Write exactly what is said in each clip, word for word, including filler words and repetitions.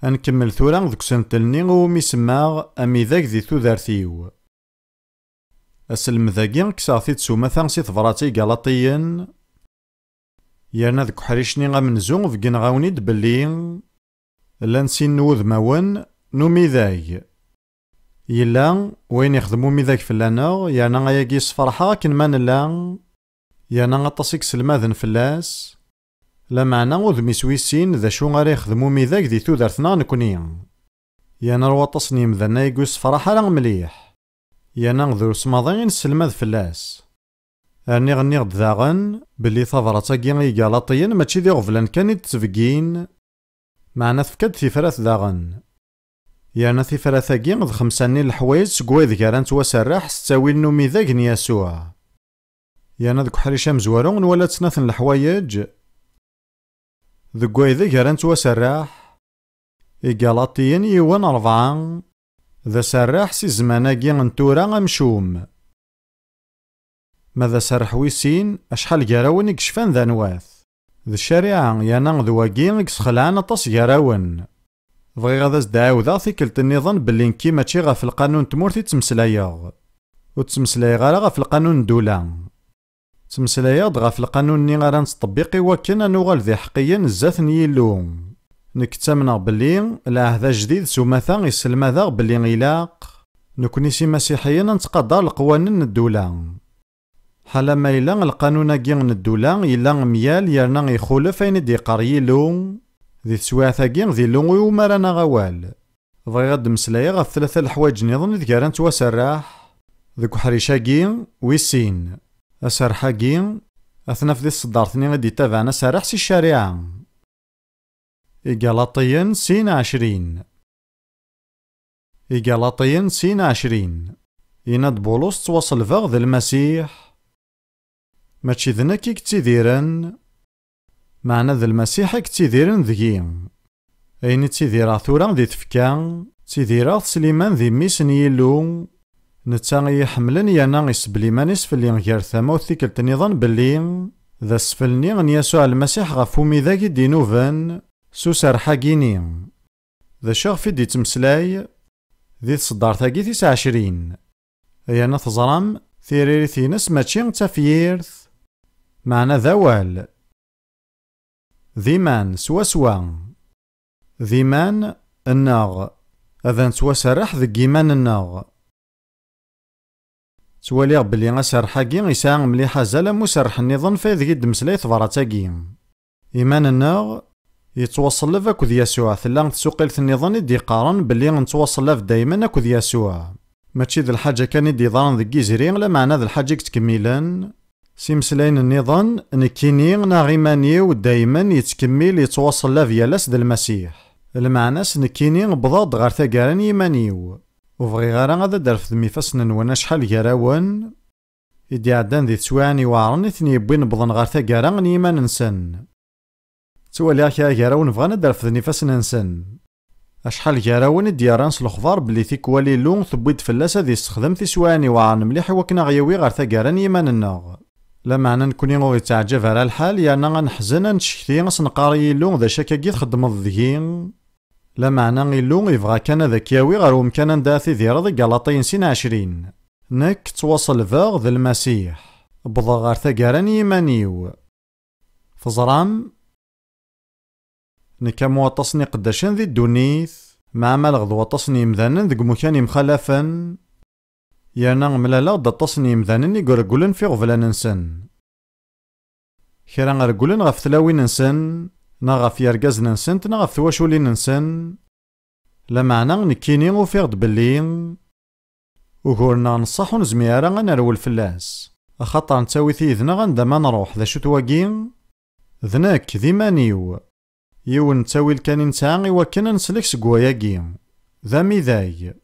Ad nkemmel tura deg usentel-nni iwumi semmaɣ amidag di tudert-iw. Aselmed-agi kkseɣ-t-id s umata si tebrat i Galaṭiyen, yerna deg uḥric-nni amenzu beggneɣ-awen-id belli llan sin n wudmawen n umidag. Yella wayen ixdem umidag fell-aneɣ, yerna ayagi yessefreḥ-aɣ akken ma nella, yerna aṭas i iselmaden fell-as. Lameɛna udem-is wis sin d acu ara yexdem umidag di tudert-nneɣ nekni. Yerna ar waṭas n yemdanen ayagi ur yessefraḥ ara mliḥ. Yerna drus maḍi i nesselmad fell-as. Rniɣ nniɣ-d daɣen belli tabrat-agi i Galaṭiyen mačči d iɣeblan kan i d-ttbeggin, meɛna tefka-d tifrat daɣen. Yerna tifrat-agi d xemsa-nni n leḥwayeǧ seg waydeg ara nettwaserreḥ s ttawil n umidag n Yasuɛ. Yerna deg uḥric amezwaru nwala-d snat n leḥwayeǧ. Deg waydeg ara nettwaserreḥ, Igalaṭiyen yiwen rebɛa, d aserreḥ si zzman-agi n tura amcum. Ma d aserreḥ wis sin, acḥal gar-awen i yecfan d anwa-t? D ccariɛa, yerna d wagi i yesxelɛen aṭas gar-awen. Bɣiɣ ad as-d-ɛiwdeɣ tikkelt nniḍen belli nekki mačči ɣef lqanun n tmurt i ttmeslayeɣ. Ur ttmeslayeɣ ara ɣef lqanun n ddula. Ttmeslayeɣ-d ɣef lqanun-nni ara nettṭebbiq i wakken ad nuɣal d iḥeqqiyen zdat n Yillu. Nekk ttamneɣ belli lɛehd ajdid s umata isselmad-aɣ belli ilaq, nekni s imasiḥiyen, ad nettqadar leqwanen n ddula. Ḥala ma yella lqanun-agi n ddula yella myal yerna ixulef ayen i d-yeqqar Yillu, di teswiɛt-agi d Illu iwumi ara naɣ awal. Bɣiɣ ad d-mmeslayeɣ ɣef tlata leḥwayeǧ nniḍen ideg ara nettwaserreḥ. Deg uḥric-agi, wis sin. Aserreḥ-agi, ad t-naf di tseddart-nni i d-yettabaɛen aserreḥ si ccariɛa. Igalaṭiyen sin ɛecrin. Igalaṭiyen sin ɛecrin. Yenna-d Bulus ttwaṣelbeɣ d Lmasiḥ. Mačči d nekk i yettidiren, meɛna d Lmasiḥ i yettidiren deg-i. Ayen i ttidireɣ tura di tfekka, ttidireɣ-t s liman di Mmi-s n Yillu, netta i yi-ḥemmlen yerna isbel iman-is fell-i gar tamawt tikkelt nniḍen belli d asfel-nni n Yasuɛ Lmasiḥ ɣef umidag i d-inuben s userreḥ-agi-ni. D acu ɣef i d-ittmeslay? Di tseddart-agi tis ɛecrin. Yerna teẓram, tiririt-ines mačči d tafyirt, meɛna d awal. D iman, swaswa. D iman, nneɣ. Ad nettwaserreḥ deg yiman-nneɣ. Ttwaliɣ belli aserreḥ-agi yesɛa mliḥ azal am userreḥ nniḍen f aydeg i d-temmeslay tebrat-agi. Iman-nneɣ yettwaṣelleb akked Yasuɛ. Tella tsuqilt nniḍen i d-yeqqaren belli nettwaṣellab daymen akked Yasuɛ. Mačči d lḥaǧa kan i d-yeḍran deg yizri, lameɛna d lḥaǧa i yettkemmilen. S imeslayen nniḍen, nekkini neɣ iman-iw daymen yettkemmil yettwaṣellab yal ass d Lmasiḥ. Lmeɛna-s nekkini wwḍeɣ-d ɣer taggara n yiman-iw. Ur bɣiɣ ara ad d-trefdem ifassen-nwen acḥal gar-awen i d-iɛeddan di teswiɛin iweɛren i ten-yewwin wwḍen ɣer taggara n yiman-nsen. Ttwaliɣ kra gar-awen bɣan ad d-refden ifassen-nsen. Acḥal gar-awen i d-yerran s lexbar belli tikwal Illu tewwi-d fell-as ad yessexdem tiswiɛin iweɛren mliḥ i wakken ad ɣ-yawi ɣer taggara n yiman-nneɣ. Lameɛna nekkni ur ɣ-itteɛǧab ara lḥal, yerna ad neḥzen, ad neccekti, ad s-neqqar i Illu d acu akkagi txeddmeḍ deg-i? Lameɛna Illu yebɣa kan ad k-yawi ɣer wemkan anda ad tidireḍ, Igalaṭiyen sin ɛecrin. Nekk ttwaṣelbeɣ d Lmasiḥ. Wwḍeɣ ɣer taggara n yiman-iw. Teẓram? Nekk am waṭas n iqeddacen di ddunit, mɛamaleɣ d waṭas n yemdanen deg imukan yemxalafen, yerna mlaleɣ-d aṭas n yemdanen i iregglen f iɣeblan-nsen. Kra regglen ɣef tlawin-nsen, neɣ ɣef yergazen-nsent, neɣ ɣef twaculin-nsen. Lameɛna nekkini ufiɣ-d belli ugur-nneɣ n ṣṣeḥ ur nezmir ara ad nerwel fell-as, axaṭer nettawi-t yid-neɣ anda ma nruḥ. D acu-t wagi? D nekk, d iman-iw. Yiwen n ttawil kan i nesɛa i wakken ad neslek seg wayagi. D amidag.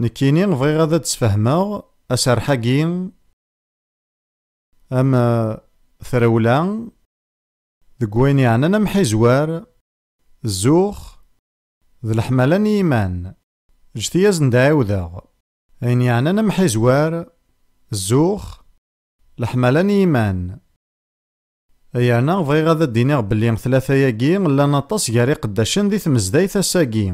Nekkini bɣiɣ ad d-sfehmeɣ aserreḥ-agi am, eh, trewla, deg wayen yeɛnan amḥizwer, zzux, d leḥmala n yiman. Ǧǧet-iyi ad sen-d-ɛiwdeɣ. Ayen yeɛnan amḥizwer, zzux, leḥmala n yiman. Yerna bɣiɣ ad d-iniɣ belli tlata-agi llan aṭas gar iqeddacen di tmezdayt ass-agi.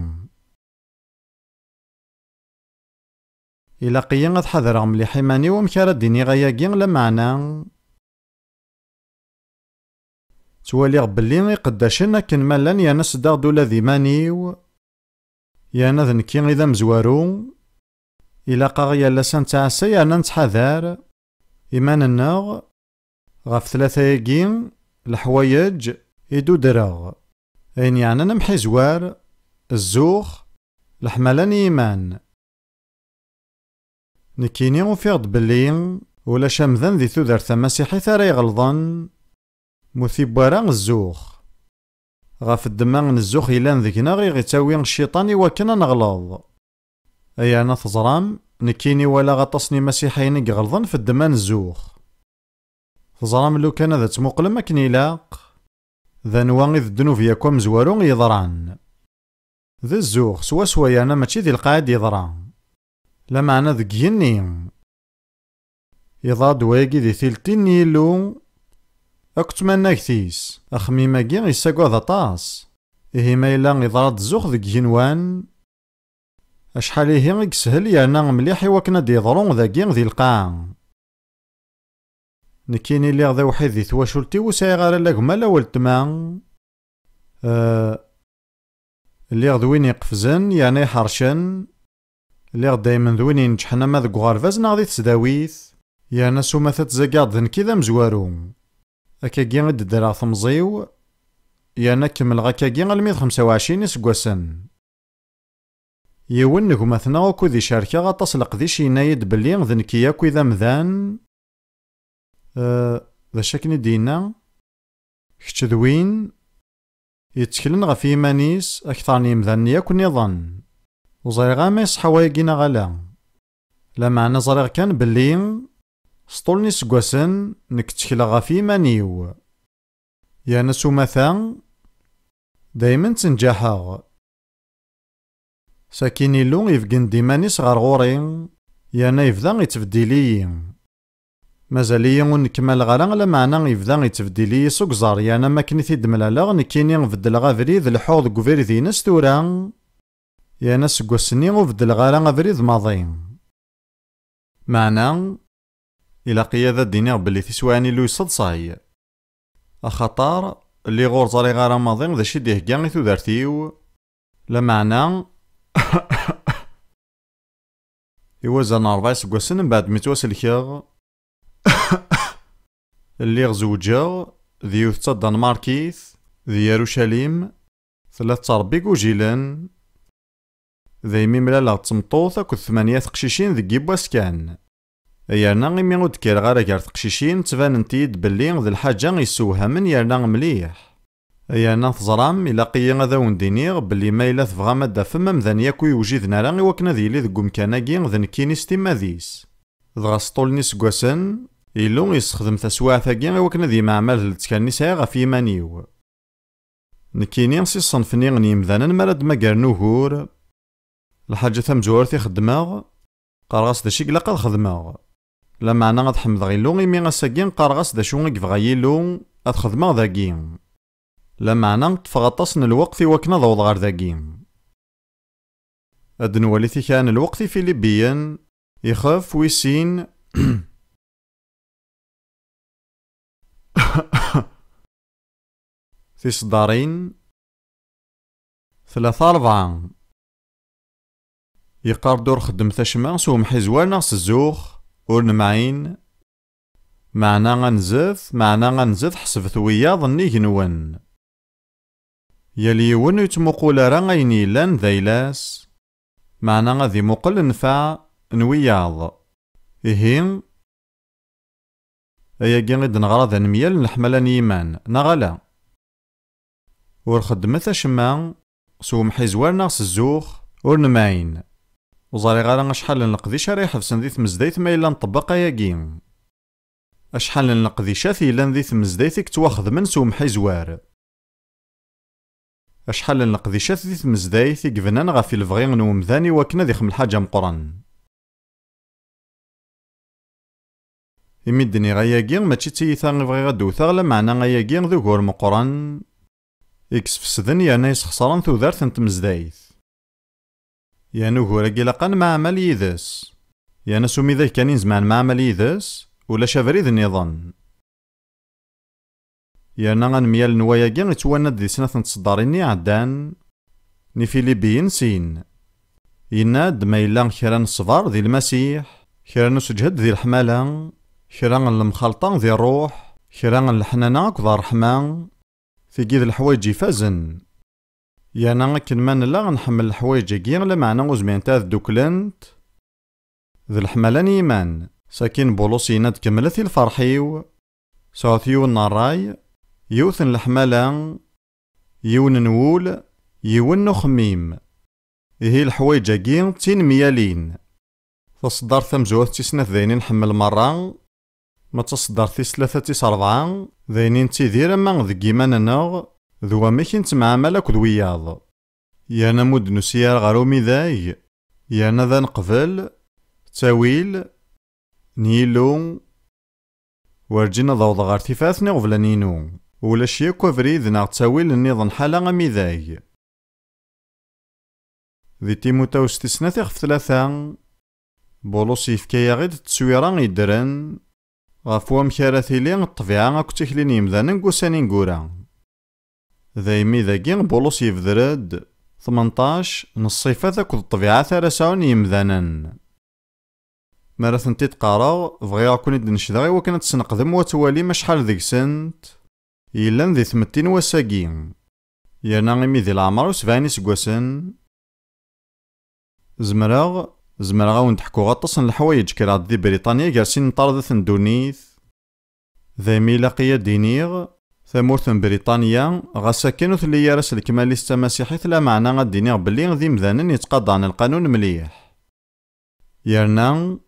Ilaq-iyi ad ḥadreɣ mliḥ iman-iw amek ara d-iniɣ ayagi, lameɛna ttwaliɣ belli iqeddacen akken ma llan yerna sdaɣ-d ula d iman-iw, yerna d nekki i d amezwaru. Ilaq-aɣ yal ass ad nettɛassa yerna nettḥadar iman-nneɣ ɣef tlata-agi leḥwayeǧ i d-udreɣ, ayen yeɛnan amḥizwar, zzux, leḥmala n yiman. Nekkini ufiɣ-d belli ulac amdan di tudert tamasiḥit ara iɣelḍen mu tiwwi ara zzux. Ɣef ddemma n zzux yellan deg-neɣ i ɣ-ittawi cciṭan i wakken ad neɣleḍ. Yerna teẓram, nekkini walaɣ aṭas n imasiḥiyen i iɣelḍen f ddemma n zzux. Teẓram lukan ad tmuqlem akken ilaq, d anwa i d ddnub yakk amezwaru i yeḍran? D zzux, swaswa, yerna mačči di lqaɛa i d-yeḍra. Lameɛna deg yigenni. Iḍra-d wayagi di tiltin n Yillu akked tmanagt-is. Axemmim-agi yessagad aṭas. Ihi ma yella iḍra-d zzux deg igenwan, acḥal ihi i yeshel yerna mliḥ i wakken ad d-yeḍru dagi di lqaɛa. Nekkini lliɣ d awḥid di twacult-iw, ur sɛiɣ ara la gma la weltma. Eh, lliɣ d win iqefzen yerna iḥercen. Lliɣ daymen d win ineǧḥen ama deg uɣerbaz neɣ di tesdawit. Yerna s umata ttzagiɣ-d d nekk i d amezwaru. Akkagi i d-ddreɣ temẓi-w, yerna kemmleɣ akkagi almi d xemsa u ɛecrin iseggasen. Yiwen n gma-tneɣ ukud i cerkeɣ aṭas leqdic yenna-yi-d belli d nekki akk i d amdan. Eh, d acu akken i d-yenna? Kečč d win yetteklen ɣef yiman-is akteṛ n yemdanen yakk nniḍen. Ur ẓriɣ ama iṣeḥḥa wayagi neɣ ala. Lameɛna ẓriɣ kan belli s ṭul n iseggasen nekk ttekleɣ ɣef yiman-iw. Yerna s umata, daymen ttneǧaḥeɣ. Sakin Illu ibeggen-d iman-is ɣer ɣur-i, yerna yebda yettbeddil-iyi. Mazal-iyi ur nkemmaleɣ ara, lameɛna yebda yettbeddil-iyi s ugeẓar, yerna mi akken i t-id-mlaleɣ, nekkini beddleɣ abrid, leḥḥuɣ deg ubrid-ines tura, yerna seg wass-nni ur beddleɣ ara abrid maḍi. Meɛna, ilaq-iyi ad d-iniɣ belli tiswiɛin Illu yesseḍsay. Axaṭer, lliɣ ur ẓriɣ ara maḍi d acu i d-ihegga i tudert-iw, lameɛna, i wazal n ṛebɛa iseggasen mbeɛd mi ttwaselkeɣ, lliɣ zewǧeɣ d yiwet d tadanmarkit di Yarucalim, tella tettṛebbi igujilen. Daymi mlaleɣ d tmeṭṭut akked tmanya teqcicin deg yiwwas kan. Yerna imi ur d-kkireɣ ara gar teqcicin, ttbanent-iyi-d belli d lḥaǧa yessewhamen yerna mliḥ. Yerna teẓram, ilaq-iyi ad awen-d-iniɣ belli ma yella tebɣam ad d-tafem amdan yakk ur yewjiden ara i wakken ad yili deg umkan-agi d nekkini s timmad-is. Dɣa s ṭṭul n yiseggasen, Illu yessexdem taswiɛt-agi i wakken ad yemɛmal d lettkal-nni sɛiɣ ɣef yiman-iw. Nekkini, si ṣṣenf-nni n yimdanen mi ara d-mmagren ugur, lḥaǧa tamezwarut i xeddmeɣ, qqareɣ-as d acu i ilaq ad xedmeɣ. Lameɛna ad ḥemdeɣ Illu imi ass-agi qqareɣ-as d acu i yebɣa Yillu ad xedmeɣ dagi. Lameɛna ṭṭfeɣ aṭas n lweqt i wakken ad awḍeɣ ɣer dagi. Ad nwali tikɛa n lweqt i Filibiyen, ixef wis sin, tiseddarin, tlata rebɛa. Yeqqar-d ur xeddmet acemma s umḥizwar neɣ s zzux, ur nemɛin. Meɛna anzet, meɛna anzet ḥesbet wiyaḍ nnig-nwen. Yal yiwen ur yettmuqul ara ayen yellan d ayla-s, meɛna ad imuqel nnfeɛ n wiyaḍ. Ihi, ayagi i d-neɣra d anemyal n leḥmala n yiman, neɣ ala? Ur xeddmet acemma s umḥizwar neɣ s zzux, ur nemɛin. Ur ẓriɣ ara acḥal n leqdic ara iḥebsen di tmezdayt ma yella nṭebbeq ayagi. Acḥal n leqdicat yellan di tmezdayt i yettwaxedmen s umḥizwar? Acḥal n leqdicat di tmezdayt i yebnan ɣef lebɣi n umdan i wakken ad ixdem lḥaǧa meqqren? Imi d-nniɣ ayagi, mačči d tiyita i bɣiɣ ad d-wteɣ, lameɛna ayagi d ugur meqqren i yesfesden yerna yesxeṣren tudert n tmezdayt. Yerna ugur-agi ilaq ad nemɛamal yid-s. Yerna s umidag kan i nezmer ad nemɛamal yid-s, ulac abrid nniḍen. Yerna anemyal n wayagi ittwanna-d di snat n tseddarin-nni iɛeddan, n Ifilibiyen sin. Yenna-d ma yella kra n ṣṣber di Lmasiḥ, kra n useǧhed di leḥmala, kra n lemxalṭa di ṛṛuḥ, kra n leḥnana akked ṛṛeḥma, tigi d leḥwayeǧ ifazen. Yerna akken ma nella nḥemmel leḥwayeǧ-agi, lameɛna ur zmirent ad dduklent d leḥmala n yiman. Sakin Bulus yenna-d: "Kemmlet i lferḥ-iw, sɛut yiwen n ṛṛay, yiwet n leḥmala, yiwen n wul, yiwen n uxemmim." Ihi leḥwayeǧ-agi d tinemyalin. Taṣeddart tamezwarut tis snat d ayen i nḥemmel merra, ma d taṣeddart tis tlata tis ṛebɛa, d ayen i nettidir ama deg yiman-nneɣ, d wamek i nettemɛamal akked wiyaḍ. Yerna ma ur d-nusi ara ɣer umidag, yerna ad neqbel ttawil n Yillu, werǧin ad awḍeɣ ɣer tifrat n iɣeblan-inu. Ulac yakk abrid neɣ ttawil nniḍen ḥala amidag. Di Timutawes tis snat ixef tlata, Bulus yefka-yaɣ-id tteswira yeddren ɣef wamek ara tili ṭṭbiɛa akked tikli n yemdanen deg ussan ineggura. Daymi dagi, Bulus yebder-d tmenṭac n ṣṣifat akked ṭṭbiɛat ara sɛun yemdanen. Mi ara tent-id-qqareɣ, bɣiɣ ad ken-id-necdeɣ i wakken ad tesneqdem u ad twalim acḥal deg-sent yellan di tmetti n wass-agi. Yerna imi di leɛmer-iw sebɛin iseggasen, zemreɣ, zemreɣ ad wen-d-ḥkuɣ aṭas n leḥwayeǧ kkreɣ-d di Briṭanya gar sin n ṭṭardat n ddunit. Daymi ilaq-iyi ad d-iniɣ, tamurt n Briṭanya, ɣas akken ur telli ara s lekmal-is d tamasiḥit, lameɛna ad d-iniɣ belli d imdanen yettqadaren lqanun mliḥ. Yerna,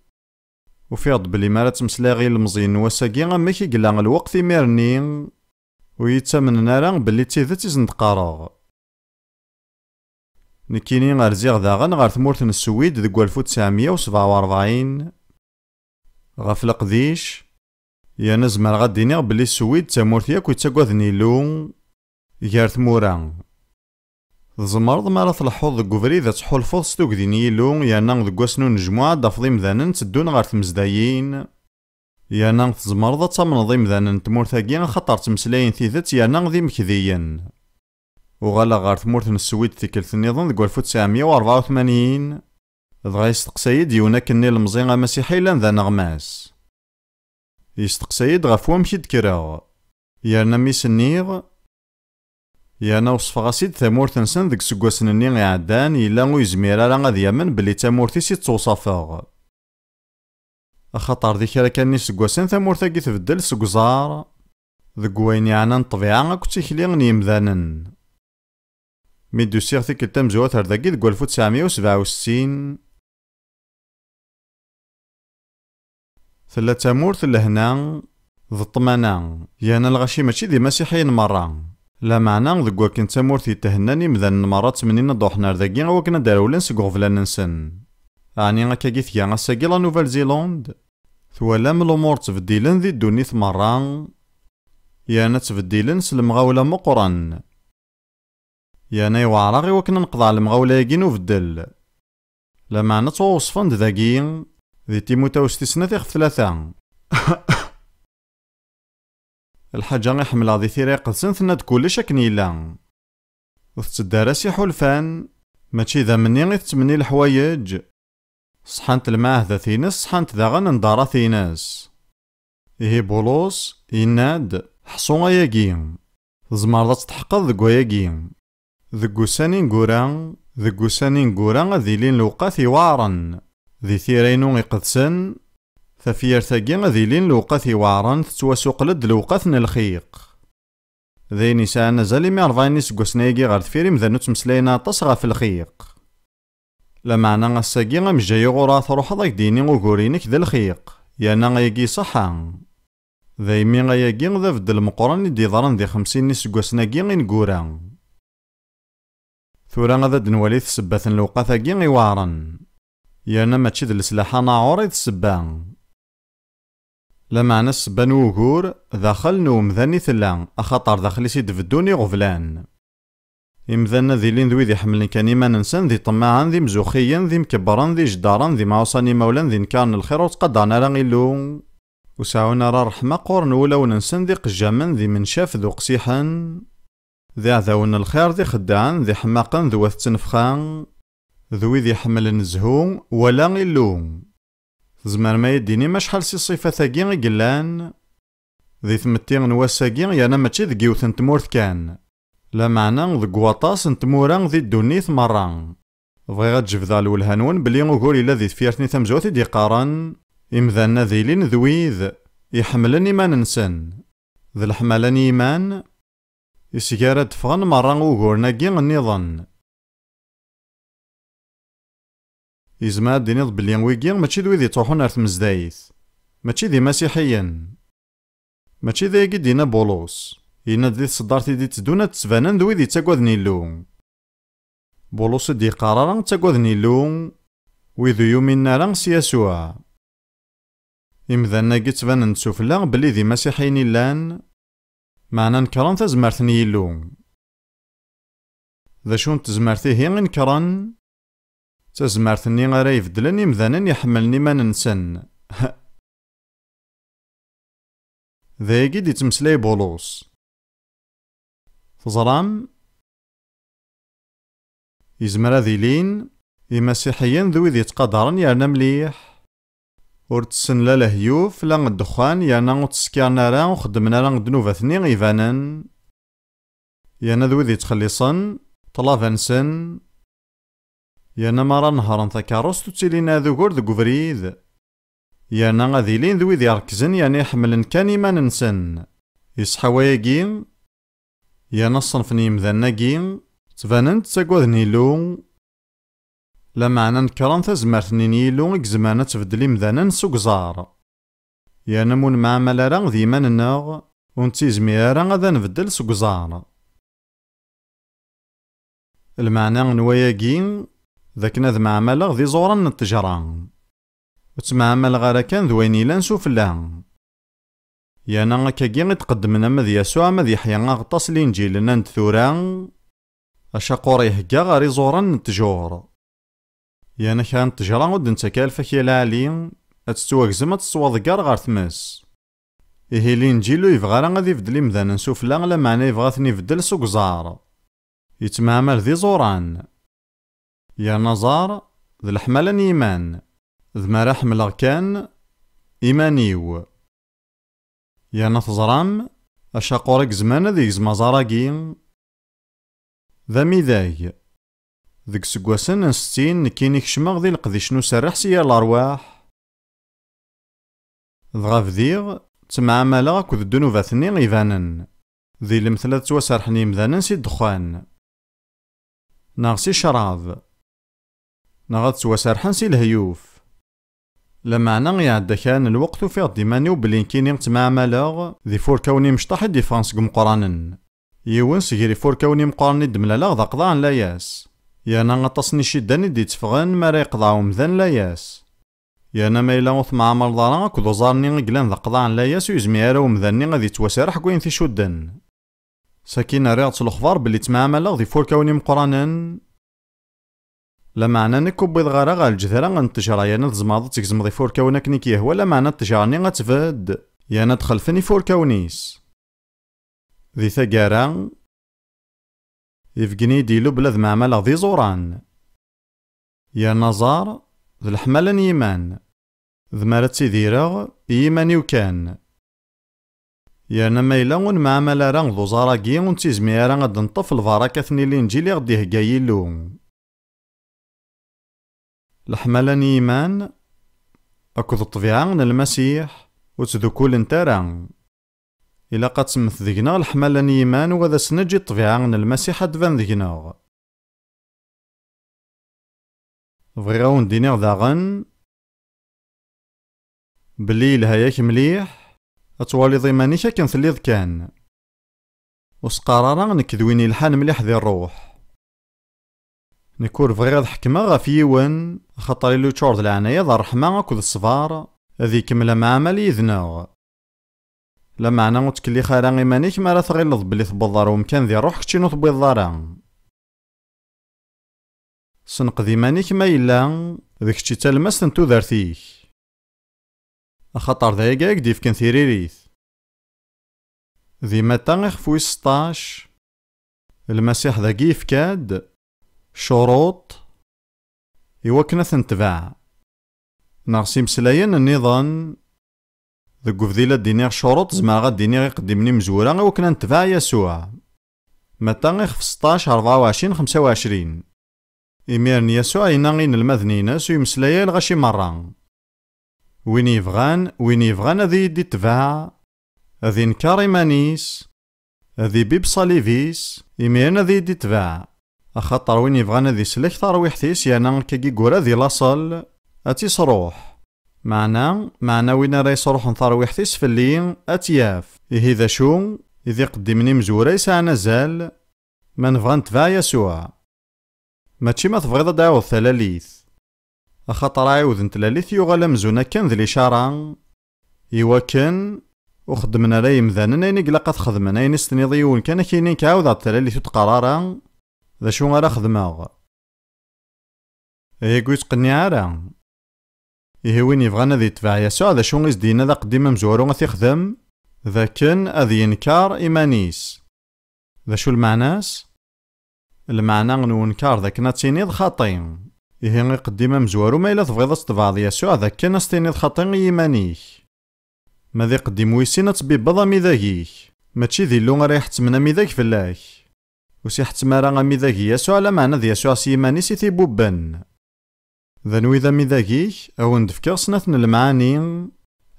ufiɣ-d belli mi ara ttmeslayeɣ i yilemẓiyen n wass-agi amek i yella lweqt imir-nni, ur yi-ttamnen ara belli d tidet i sen-d-qqareɣ. Nekkini rziɣ daɣen ɣer tmurt n Swid deg walef u tesɛemya u sebɛa u rebɛin ɣef leqdic, yerna zemreɣ ad d-iniɣ belli Swid d tamurt yakk yettaggaden Illu gar tmura. Tzemreḍ mi ara tleḥḥuḍ deg ubrid ad tḥulfuḍ s tugdi n Yillu, yerna deg wass n unejmuɛ ad d-tafeḍ imdanen tteddun ɣer tmezdayin, yerna tzemreḍ ad tamneḍ imdanen n tmurt-agi axaṭer ttmeslayen tidet yerna d imekdiyen. Uɣaleɣ ɣer tmurt n Swid tikkelt nniḍen deg walef u tesɛemya u rebɛa u tmanyin, dɣa yesteqsa-yi-d yiwen akken n ilemẓi amasiḥi yellan d aneɣmas. Yesteqsa-yi-d ɣef wamek i d-kkreɣ. Yerna mi s-nniɣ, yerna weṣfeɣ-as-id tamurt-nsen deg iseggasen-nni iɛeddan, yella ur yezmir ara ad yamen belli d tamurt-is i ttewṣafeɣ. Axaṭer di kra kan n iseggasen tamurt-agi tbeddel seg uẓar, deg wayen yeɛnan ṭṭbiɛa akked tikli n yemdanen. Mi d-usiɣ tikkelt tamezwarut ar dagi deg walef u tesɛemya u sebɛa u settin, tella d tamurt n lehna d ṭṭmana, yerna lɣaci mačči d imasiḥiyen merra, lameɛna deg wakken d tamurt yethennan, imdanen merra ttmennin ad d-ruḥen ar dagi i wakken ad d-rewlen seg uɣeblan-nsen. Ɛni akkagi tga ass-agi la Nouvelle-Zélande? Twalam lumuṛ ttbeddilen di ddunit merra, yerna ttbeddilen s lemɣawla meqqren. Yerna yewɛer-aɣ i wakken ad neqḍeɛ lemɣawla-agi n ubeddel. Lameɛna ttwaweṣfen-d dagi, di Timutawes tis snat ixef tlata. Lḥaǧa i ḥemmleɣ di Tira Iqedsen, tenna-d kullec akken yella. Ur tetteddu ara s iḥulfan, mačči d amenni i tettmenni leḥwayeǧ. Ṣḥant lmeɛahdat-ines, ṣḥant daɣen nḍarat-ines. Ihi Bulus yenna-d: "Ḥṣu ayagi, tzemreḍ ad tḥeqqeḍ deg wayagi. Deg ussan ineggura, deg ussan ineggura ad ilin lewqat iweɛren. Di Tira-inu Iqedsen, tafyirt-agi ad ilin lewqat iweɛren, tettwasuqel-d lewqat n lxiq." D ayen yesɛan azal imi rebɛin iseggasen-agi ɣer deffir imdanen ur ttmeslayen aṭas ɣef lxiq. Lameɛna ass-agi amejjay uɣur ara truḥeḍ ad k-d-yini ugur-inek d lxiq, yerna ayagi iṣeḥḥa. Daymi ayagi d abeddel meqqren i d-yeḍran di xemsin n iseggasen-agi ineggura. Tura ad d-nwali ssebbat n lewqat-agi iweɛren. Yerna mačči d leslaḥ anaɛur i d ssebba. Lameɛna ssebba n wugur, daxel n umdan i tella, axaṭer daxel-is i d-beddun iɣeblan. Imdanen ad ilin d wid iḥemmlen kan iman-nsen, d iṭemmaɛen, d imzuxiyen, d imkebbren, d ijeddaren, d imɛuṣan imawlan, d inkaren lxir, ur ttqadaren ara Illu, ur seɛɛun ara ṛṛeḥma, qquren wulawen-nsen, d iqejjamen, d imencaf, d uqsiḥen, d iɛdawen n lxir, d ixeddaɛen, d iḥemmaqen, d wat ttnefxa, d wid iḥemmlen zzhu, wala Illu. Tzemrem ad yi-d-tinim acḥal si ṣṣifat-agi i yellan di tmetti n wass-agi, yerna mačči deg yiwet n tmurt kan, lameɛna deg waṭas n tmura di ddunit merra. Bɣiɣ ad jebdeɣ lwelha-nwen belli ugur yella di tefyirt-nni tamezwarut i d-yeqqaren, imdanen ad ilin d wid iḥemmlen iman-nsen, d leḥmala n yiman, iseg ara d-ffɣen merra uguren-agi nniḍen. Yezmer ad d-tiniḍ belli wigi mačči d wid yettruḥun ar tmezdayt, mačči d imasiḥiyen. Mačči d ayagi i d-yenna Bulus. Yenna-d di tseddart i d-itteddun ad d-ttbanen d wid yettaggaden Illu. Bulus ur d-yeqqar ara ttaggaden Illu wid ur yuminen ara s Yasuɛ. Imdanen-agi ttbanen-d sufella belli d imasiḥiyen i llan, meɛna nekren tazmert n Yillu. D acu n tezmert ihi i nekren? D tazmert-nni ara ibeddlen imdanen iḥemmlen iman-nsen. D ayagi i d-ittmeslay Bulus. Teẓram? Yezmer ad ilin imasiḥiyen d wid yettqadaren yerna mliḥ. Ur ttessen la lehyuf, la ddexxan, yerna ur ttsekkiren ara, ur xeddmen ara ddnubat-nni ibanen. Yerna d wid yettxelliṣen ṭṭlaba-nsen. Yerna mi ara nehhren takeṛṛust ur ttilin ara d ugur deg ubrid. Yerna ad ilin d wid iṛekzen yerna iḥemmlen kan iman-nsen. Iṣeḥḥa wayagi? Yerna ṣṣenf n yimdanen-agi ttbanen-d ttaggaden Illu, lameɛna nekren tazmert-nni n Yillu i izemren ad tbeddel imdanen s ugeẓar. Yerna ma ur nemɛamal ara d yiman-nneɣ, ur nettizmir ara ad nbeddel s ugeẓar. Lmeɛna n wayagi, d akken ad mɛamaleɣ d iẓuran n ttejra. Ur ttemɛamaleɣ ara kan d wayen yellan sufella. Yerna akkagi i d-qeddmen ama d Yasuɛ ama d Yeḥya Aɣeṭṭas Linǧil, nnan-d tura, acaqur ihegga ɣer iẓuran n ttjur. Yerna kra n ttejra ur d-nettak ara lfakya lɛali, ad tettwagzem, ad tettwaḍegger ɣer tmes. Ihi Linǧil ur yebɣi ara ad ibeddel imdanen sufella, lameɛna yebɣa ad ten-ibeddel s ugeẓar. Yettemɛamal d iẓuran. Yerna ẓer, d leḥmala n yiman. D mi ara ḥemmleɣ kan iman-iw. Yerna teẓram, acaqur i izemren ad igzem aẓar-agi? D amidag. Deg iseggasen n settin, nekkini kecmeɣ di leqdic n userreḥ si yir lerwaḥ. Dɣa bdiɣ ttemɛamaleɣ akked ddnubat-nni ibanen. Di lemtel ad ttwaserḥen yimdanen si ddexxan, neɣ si ccrab, neɣ ad ttwaserḥen si lehyuf. Lameɛna iɛedda kra n lweqt, ufiɣ-d iman-iw belli nekkini ttemɛamaleɣ d ifurkawen imecṭaḥ i d-iffɣen seg imeqqranen. Yiwen seg yir ifurkawen imeqqranen i d-mlaleɣ d aqḍaɛ n layas. Yerna aṭas n iciddan i d-itteffɣen mi ara yeqḍeɛ umdan layas. Yerna ma yella ur temɛamaleḍ ara akked uẓar-nni i yellan d aqḍaɛ n layas, ur yezmir ara umdan-nni ad yettwaserreḥ deg wayen t-icudden. Sakkin rriɣ-tt lexbar belli ttemɛamaleɣ d ifurkawen imeqqranen. Lameɛna nekk ur wwiḍeɣ ara ɣer lǧedra n ttejra, yerna tzemreḍ ad tgezmeḍ ifurkawen akken i k-yehwa, lameɛna ttejra-nni ad tbedd, yerna ad xelfen ifurkawen-is. Di taggara, ibeggen-iyi-d Illu belli ad mɛamaleɣ d iẓuran. Yerna ẓer, d leḥmala n yiman. D mi ara ttidireɣ i yiman-iw kan. Yerna ma yella ur nemɛamal ara d uẓar-agi, ur nettizmir ara ad neṭṭef lbarakat n Linǧil i ɣ-d-ihegga Yillu. Leḥmala n yiman akked ṭṭbiɛa n Lmasiḥ ur ttdukkulent ara. Ilaq ad temmet deg-neɣ leḥmala n yiman, u ad as-neǧǧ i ṭṭbiɛa n Lmasiḥ ad d-tban deg-neɣ. Bɣiɣ ad wen-d-iniɣ daɣen belli yelha-yak mliḥ ad twaliḍ iman-ik akken telliḍ kan. Ur s-qqar ara nekk d win yelḥan mliḥ di ṛṛuḥ. Nekk ur bɣiɣ ad ḥekmeɣ ɣef yiwen, axaṭer Illu yeččur d leɛnaya, d ṛṛeḥma akked ṣṣber, ad ikemmel amɛamal yid-neɣ. Lameɛna ur ttkellix ara iman-ik mi ara tɣileḍ belli tewwḍeḍ ɣer umkan di ṛṛuḥ keččini ur tewwiḍeḍ ara. Senqed iman-ik ma yella d kečč i d talmast n tudert-ik. Axaṭer d ayagi i k-d-yefken tiririt. Di Mata ixef wis seṭṭac, Lmasiḥ dagi yefka-d ccuruṭ i wakken ad ten-tbeɛ. Neɣ s imeslayen nniḍen, deg ubdil ad d-iniɣ ccuruṭ, zemreɣ ad d-iniɣ iqeddimen imezwura i wakken ad netbeɛ Yasuɛ. Mata ixef seṭṭac, rebɛa u ɛecrin, xemsa u ɛecrin. Imiren Yasuɛ yenna i inelmaden-ines ur yemmeslay ara lɣaci merra. Win yebɣan, win yebɣan ad iyi-d-itbeɛ, ad inker iman-is, ad ibib ṣṣalib-is, imiren ad iyi-d-itbeɛ. Axaṭer win yebɣan ad islek tarwiḥt-is yerna akkagi yura di laṣel, ad tt-isruḥ. Meɛna, meɛna win ara yesruḥen tarwiḥt-is fell-i, ad tt-yaf. Ihi d acu i d iqeddimen imezwura yesɛan azal ma nebɣa ad netbeɛ Yasuɛ? Mačči ma tebɣiḍ ad d-tɛiwdeḍ talalit. Axaṭer aɛiwed n tlalit yuɣal amzun akken d licara, iwakken ur xeddmen ara yemdanen ayen i ilaq ad t-xedmen, ayen i s-tiniḍ i yiwen kan ad k-yini nekk ɛawdeɣ-d talalit ur d-qqar ara, d acu ara xedmeɣ? Ayagi ur yettqenniɛ ara. Ihi win yebɣan ad yetbeɛ Yasuɛ, d acu i s-d-yenna d aqeddim amezwaru ad t-ixdem? D akken ad yenker iman-is. D acu lmeɛna-s? Lmeɛna n unker d akken ad tiniḍ xaṭi. Ihi iqeddim amezwaru ma yella tebɣiḍ ad tebɛeḍ Yasuɛ d akken ad s-tiniḍ xaṭi i yiman-ik. Ma d iqeddim wis sin ad tbibbeḍ amidag-ik. Mačči d Illu ara iḥettmen amidag fell-ak. Ur s-iḥettem ara amidag i Yasuɛ, lameɛna d Yasuɛ s yiman-is i t-ibubben. D anwi d amidag-ik? A wen-d-fkeɣ snat n lemɛani.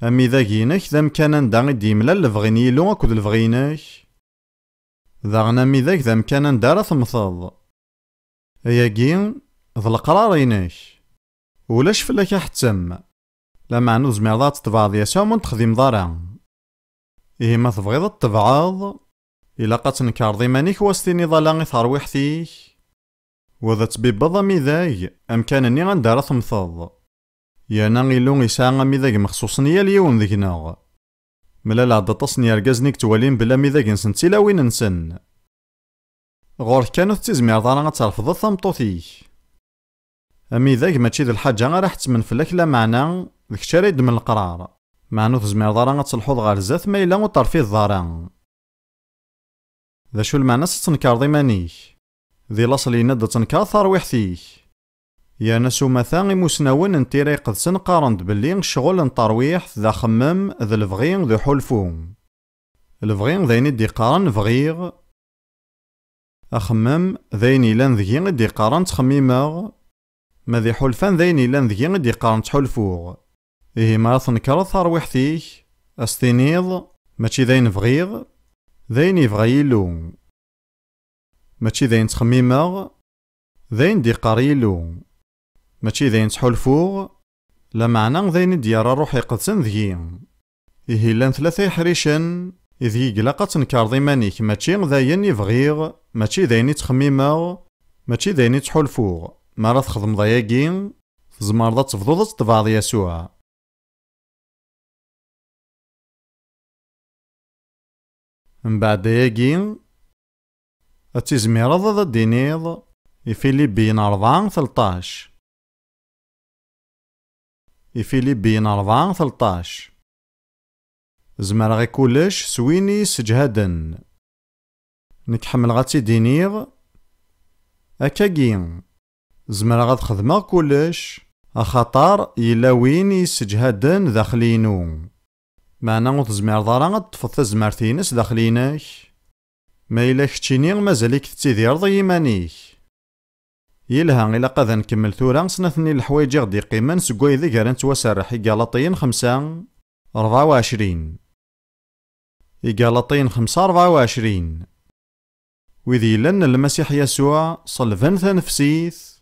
Amidag-inek d amkan anda i d-yemlal lebɣi n Yillu akked lebɣi-inek. Daɣen amidag d amkan anda ara temmteḍ. Ayagi d leqrar-inek. Ulac fell-ak aḥettem. Lameɛna ur tezmireḍ ad tetbeɛeḍ Yasuɛ ma ur t-texdimeḍ ara. Ihi ma tebɣiḍ ad t-tebɛeḍ, ilaq ad tnekreḍ iman-ik u ad s-tiniḍ ala i terwiḥt-ik, u ad tbibbeḍ amidag, amkan-nni anda ara temmteḍ. Yerna Illu yesɛa amidag mexṣuṣen i yal yiwen deg-neɣ. Mlaleɣ-d aṭas n yergazen i yettwalin belli amidag-nsen d tilawin-nsen. Ɣur-k kan ur tettizmireḍ ara ad trefdeḍ tameṭṭut-ik. Amidag mačči d lḥaǧa ara ḥettmen fell-ak, lameɛna d kečč ara yeddmen leqrar. Meɛna ur tezmireḍ ara ad telḥuḍ ɣer zdat ma yella ur terfideḍ ara. D acu lmeɛna-s ad tnekreḍ iman-ik? Di laṣel yenna-d ad tnekreḍ tarwiḥt-ik. Yerna s umata, imusnawen n Tira Iqedsen qqaren-d belli ccɣel n terwiḥt d axemmem, d lebɣi, d uḥulfu. Lebɣi d ayen i d-iqqaren bɣiɣ. Axemmem d ayen yellan deg-i i d-iqqaren ttxemmimeɣ. Ma d iḥulfan d ayen yellan deg-i i d-iqqaren ttḥulfuɣ. Ihi mi ara tnekreḍ tarwiḥt-ik, a s-tiniḍ, mačči d ayen bɣiɣ, d ayen yebɣa Yillu. Mačči d ayen ttxemmimeɣ, d ayen d-iqqar Yillu. Mačči d ayen ttḥulfuɣ, lameɛna d ayen i d-yerra Ṛṛuḥ Iqedsen deg-i. Ihi llan tlata iḥricen ideg i ilaq ad tnekreḍ iman-ik, mačči d ayen i bɣiɣ, mačči d ayen i ttxemmimeɣ, mačči d ayen i ttḥulfuɣ. Mi ara txedmeḍ ayagi, tzemreḍ ad tebduḍ ad tebɛeḍ Yasuɛ. Mbeɛd ayagi, ad tizmireḍ ad d-tiniḍ i Filibiyen rebɛa tleṭṭac. I Filibiyen rebɛa tleṭṭac. Zemreɣ i kullec s win i yi-sseǧhaden. Nekk ḥemmleɣ ad tt-id-iniɣ akkagi, zemreɣ ad xedmeɣ kullec, axaṭer yella win i yi-sseǧhaden daxel-inu. Meɛna ur tezmireḍ ara ad teṭṭfeḍ tazmert-ines daxel-inek, ma yella keččini mazal-ik tettidireḍ i yiman-ik. Yelha, ilaq ad nkemmel tura snat-nni n leḥwayeǧ i ɣ-d-yeqqimen seg waydeg ara nettwaserreḥ, Igalaṭiyen xemsa, rebɛa u ɛecrin. Igalaṭiyen xemsa, rebɛa u ɛecrin. Wid yellan n Lmasiḥ Yasuɛ ṣelben tanefsit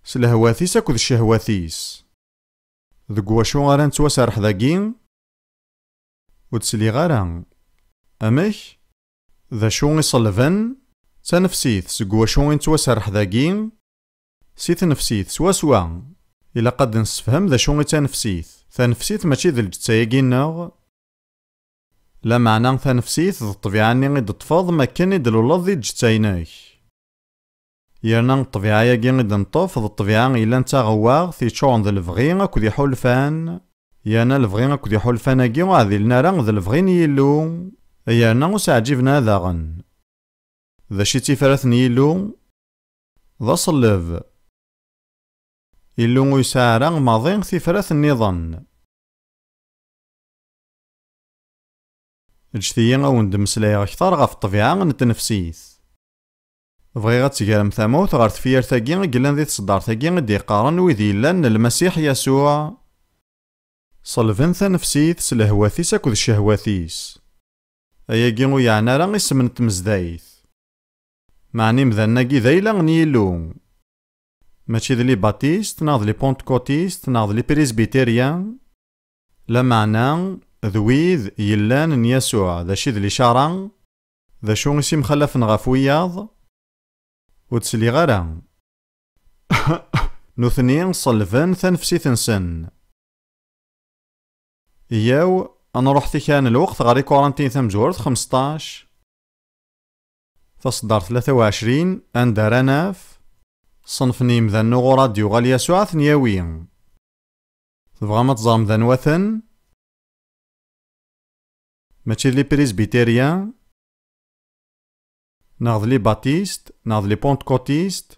s lehwat-is akked ccehwat-is. Deg wacu ara nettwaserreḥ dagi? Ur d-sliɣ ara. Amek? D acu i ṣelben? D tanefsit seg wacu i nettwaserreḥ dagi? Si tnefsit swaswa. Ilaq ad d-nessefhem d acu i d tanefsit. Tanefsit mačči d lǧetta-agi-nneɣ. Lameɛna tanefsit d ṭṭbiɛa-nni i d-teṭṭfeḍ mi akken i d-tluleḍ di lǧetta-inek. Yerna ṭṭbiɛa-agi i d-neṭṭef d ṭṭbiɛa yellan d taɣewwaɣt yeččuren d lebɣi akked iḥulfan, yerna lebɣi akked iḥulfan-agi ur ɛdilen ara d lebɣi n Yillu, yerna ur s-ɛǧiben ara daɣen. D acu i d tifrat n Yillu? D aṣelleb. Illu ur yesɛi ara maḍi tifrat nniḍen. Ǧǧet-iyi a wen-d-mmeslayeɣ kter ɣef ṭṭbiɛa n tnefsit. Bɣiɣ ad tegrem tamawt ɣer tefyirt-agi i yellan di tseddart-agi i d-yeqqaren wid yellan n Lmasiḥ Yasuɛ. Ṣelben tanefsit s lehwat-is akked ccehwat-is. Ayagi ur yeɛni ara isem n tmezdayt. Meɛna imdanen-agi d ayla n Yillu. Mačči d les baptistes neɣ d les pentecôtistes neɣ d les presbytériens, lameɛna d wid yellan n Yasuɛ, d acu i d licara, d acu i s-imxalafen ɣef wiyaḍ, ur d-sliɣ ara. Nutni ṣelben tanefsit-nsen. Iyaw, ad nruḥ tikra n lweqt ɣer Ikurantiyen tamezwarut xmesṭac, taṣeddart tlata u ɛecrin, anda ara naf ṣṣenf n yimdanen uɣur ad d-yuɣal Yasuɛ ad ten-yawi. Tebɣam ad teẓrem d anwa-ten? Mačči d les presbytériens, neɣ d les baptistes, neɣ d les pentecôtistes,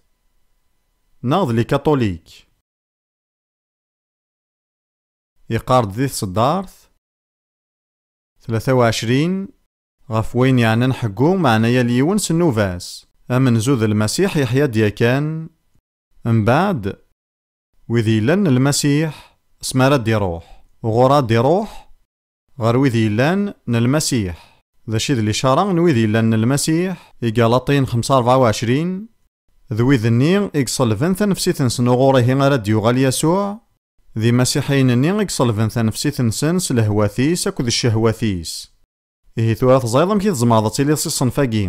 neɣ d les catholiques. Yeqqar-d di tseddart tlata u ɛecrin, ɣef wayen yeɛnan ḥeggu, meɛna yal yiwen s nnuba-s, amenzu d Lmasiḥ yeḥya-d yakan, mbeɛd, wid yellan n Lmasiḥ, asmi ara d-iruḥ, uɣur ad d-iruḥ, ɣer wid yellan n Lmasiḥ. D acu i d licara n wid yellan n Lmasiḥ? Igalaṭiyen xemsa rebɛa u ɛecrin, d wid-nni i iṣelben tanefsit-nsen uɣur ihi ara d-yuɣal Yasuɛ, d imasiḥiyen-nni i iṣelben tanefsit-nsen s lehwat-is akked ccehwat-is. Ihi tura teẓriḍ amek i tzemreḍ ad tiliḍ si ṣṣenf-agi.